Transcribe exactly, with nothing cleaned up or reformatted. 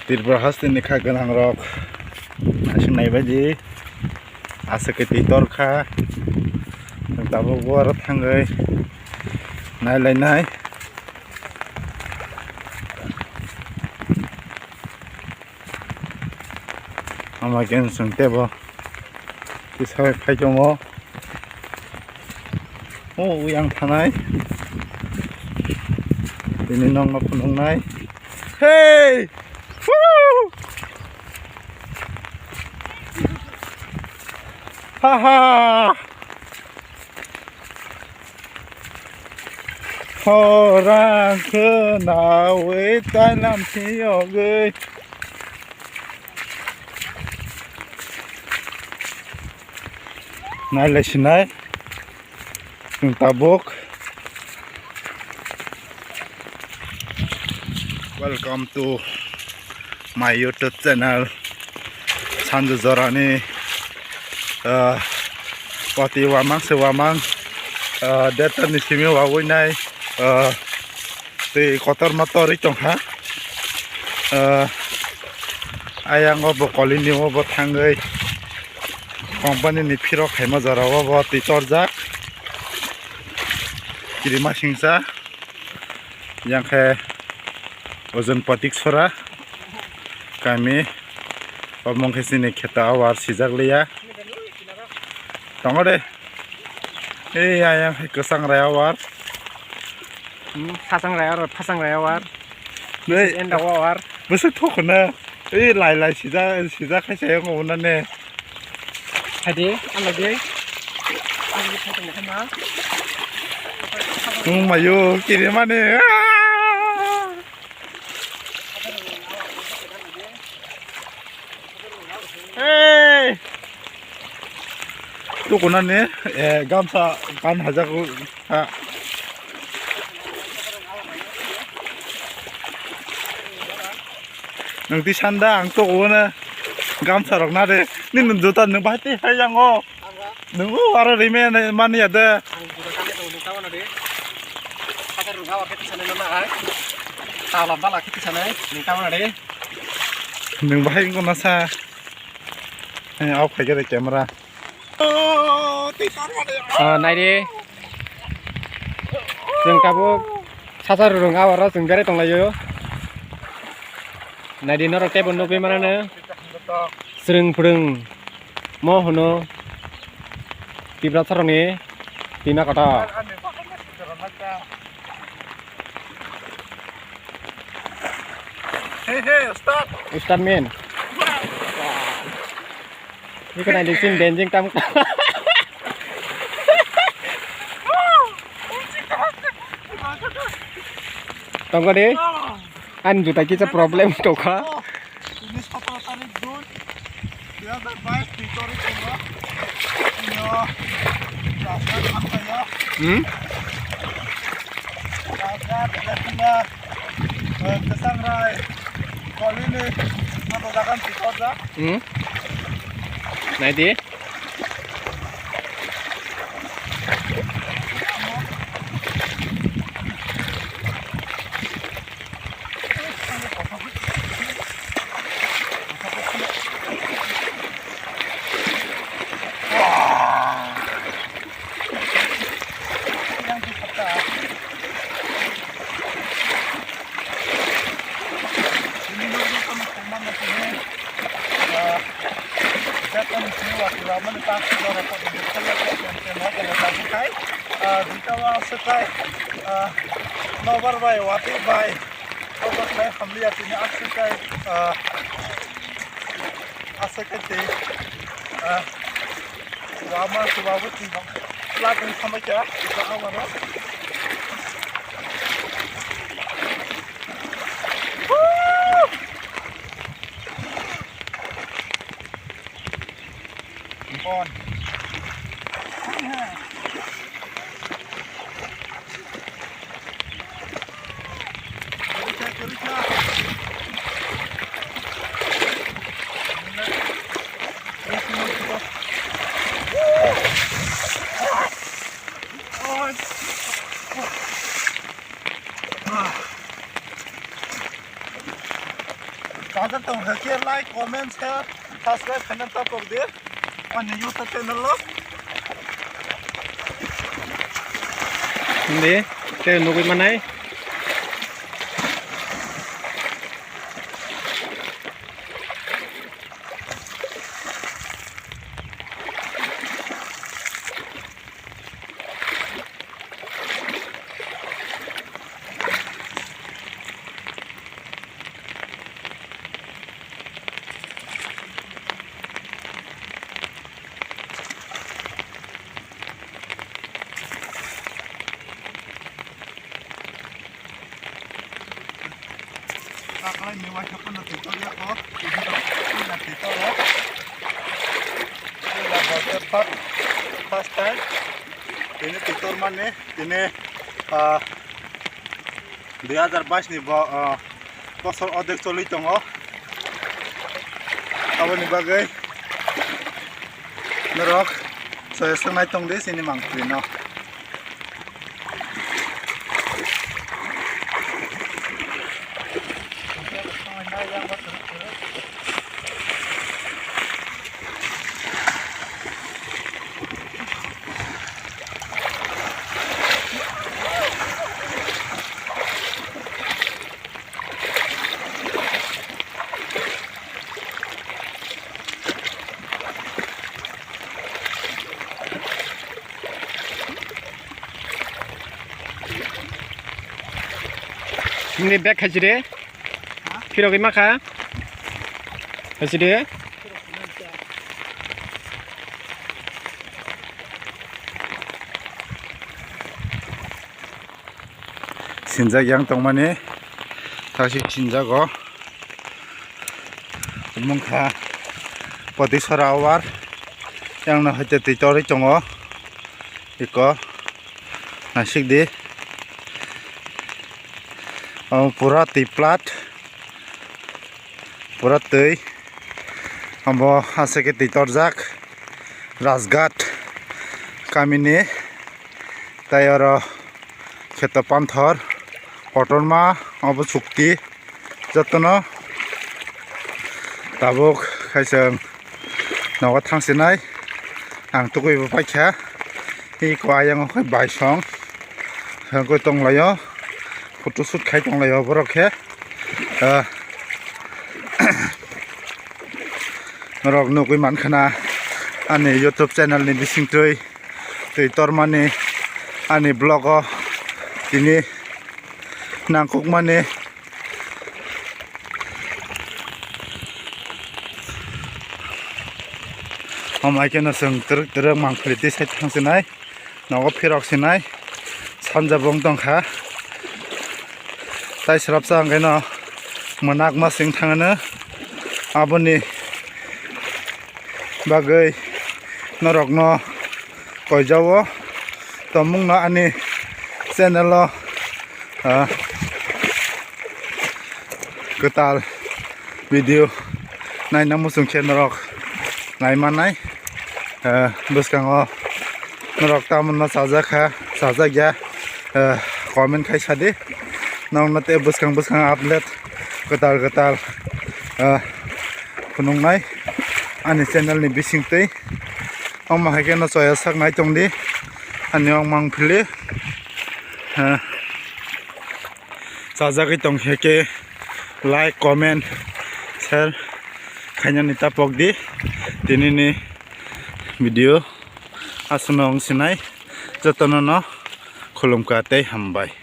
Tripura hasteni kha gwnangrok naising naibaidi aswk twi torkha. Chwng tabuk bo aro thangwi nailainai. Ama khe chwng teibo tisai phai tongo. O yang thanai. Tini nokno phunuknai. Hey! Woo! Ha ha! Khorang khwnawi tailam phiyogwi. Nailai sinai. Chwng tabuk. Welcome to my YouTube channel. Sanju Jorani, ah, poti wamang se wamang, ah, data ni simi wawui nai, ah, tei kotor motor ri tongkha. Ah, ayang o bo kolini o bo thangwi company ni phirok khaima jora o bo twi torjak. Kirima singsa. Yang khe ojong patik sora kami, omo khe chini kheto awar sijak liya. Tongo de. Ei ayang khe kwchang rai awar. Hmm, phasang rai awar, phasang rai awar. Ei enda awar. Bwswk thokna. Ei lai lai sijak sijak khe sayang obo na ne. Hadi, ang lagi. Ang lagi photo mo kama. Nung mayo kiri mani. Hey. Tukunani, eh, gamsa kan hajaku ha. Nung ti sanda ang to gona gamsa rok na de. Ni nung jota nung bahai te hai yang o. Nung o aro rime mani ya de. Ang buda kami to nung tawana de. Kata rung awa kiti sana nana ai. Tala bala kiti sana nung tawana de. Nung bahai ko nasa. Eh, off khai de camera. Oh, naidi. Chwng tabuk sasa rurung awaro chwng berai tonglaio. Naidi norok teibo nugwi manano. Chwrwng phrwng mo hwno Tiprasarokni twima kotor. Hey, hey, start. Start, man. Iko nai lisin denjing tam. Tongkha de. Ani juta kisa problem tongkha. Tini sotoro tarik June dui hajar bais ni tarik tongkha. Ino rasta thangkhaio. Hmm? Rasta thangkhaio. Kwchang rai kolini abo jagan si torjak. Hmm? Naidi. Nobar bai, watwi bai, nobar bai hamliya tini aswk kai, ah, aswk kai tei, ah, wama chubabu twi bang, plat wng samai kha, iko aboro. Pajak tong kha khe like, comment, share, subscribe khaina ta pok di. Ani YouTube channel lo. Hindi, tei nugui manai. Taklai ni waisa phano twi tor ya kho, twi tor ya, twi tor ya. First, first time. Tini twi tor mani, tini, ah, dui hazar bais ni bo, ah, bosor odek choli tongo. Aboni bagwi norok soya swngnai tong di, chini mangpili no. Nini bag khaiside? Phirogwi makha? Khaiside? Sinjak yang tongmani, taksi sinjago. Mungkha Potisora awar, yang no haite twi torwi tongo. Iko nasik di. O pura twi plat. Pura twi. Abo aswk khe twi torjak Rajghat kamini. Tai oro kheto panthor kotorma abo chukti jotono tabuk khaisang nogo thangsinai ang tugui bo paikha. Iko ayang o khe baisong hwnkhe tonglaio, photo shoot khai tonglaio borok khe. Ah, norok nugui mankhana ani YouTube channel ni bisingtwi twi tormani ani vlog o tini nangkukmani. Omo hai kheno chwng twrwk twrwk mangpili twi side thang sinai, nogo phirok sinai, sanja bung tongkha. Tai srapsa hwnkhe no mwnakma sing thangano aboni bagwi norokno koijao. Tongmungno ani channel o, ah, kwtal video naina muchung khe norok nai mannai. Ah, bwskango norok tamunno chajak kha, chajak ya, ah, comment khai sadi. Nokno tei bwskang bwskang update kwtal kwtal, ah, phunuknai ani channel ni bisingtwi. Omo hai kheno choya sak nai tong di ani ong mangpili. Ha. Chajagwi tong khe khe like, comment, share khainani ta pok di. Tinini video aswkno wng sinai, jotono no khulumkha tei hambai.